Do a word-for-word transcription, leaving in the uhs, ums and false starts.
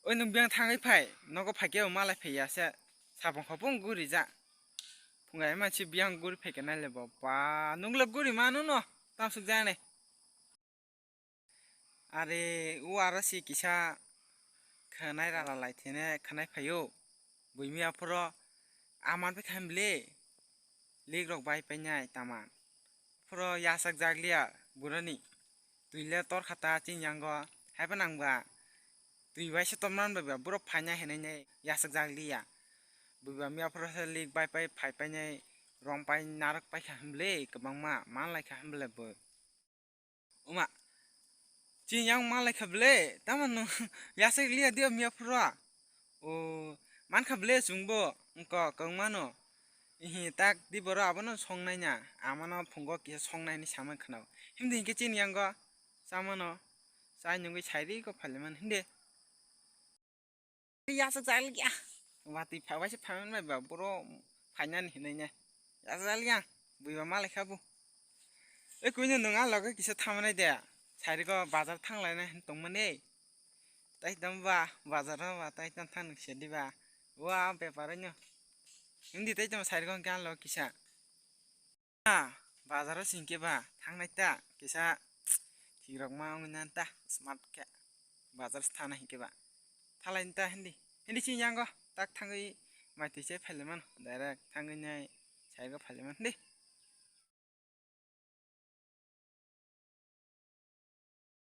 Oi, nwng biyang thangwi phai, nogo phaikhe bo malai phaiya se. Sabong khopung guri ja. Phungai mansi biyang guri phaikhe naile bo. Ba, nwngla guri mano no. Tamsuk jani. Are, o aro si kisa khwnai rala lai thene khwnai phaio. Buimi aphoro aman bai khamle. Lik rok bai painai taman. Phoro yasak jakliya burani. Twi le tor khata chini yango. Haiba nangba. Twi bai se tomran bai ba borok phaina hinai nai yasak jakliya. Buiba miya phoro se lik bai pai phai painai rong pai narwk paikha hwnble kwbangma manlaikha hwnble bo. Oma, chini yang manlaikha ble, tamo no yasak liya dio miya phoro. O, mankha ble chwngbo, wngkha kwbangmano. Ihi, tak di boro abono songnai na, amano phungo kisa songnai hinwi samani khwnao. Himdi hinkhe chini yango chamano, chai nungwi sairiko phailaimani hinde. Yasak jakliya. Watwi phabaise phaimani bai ba boro phainani hinwi ne. Yasak jakliya. Buiba malaikha bo. E kuino nwng a loge kisa thamanai de. Sairiko bazar thanglaina hin tongmani. Tai tamo ba bazar ba tai tamo thang se diba. Wa bepar no. Hindi tai tamo sairiko gan lo kisa. Ah, bazar o singke ba thangnai ta kisa thik rok ma wngwi nan ta smart khe bazar se thana hinkhe ba thalai ta hindi hindi chini yango tak thangwi mai twi se phailaimano direct thangwi nai sairiko phailaimano hindi.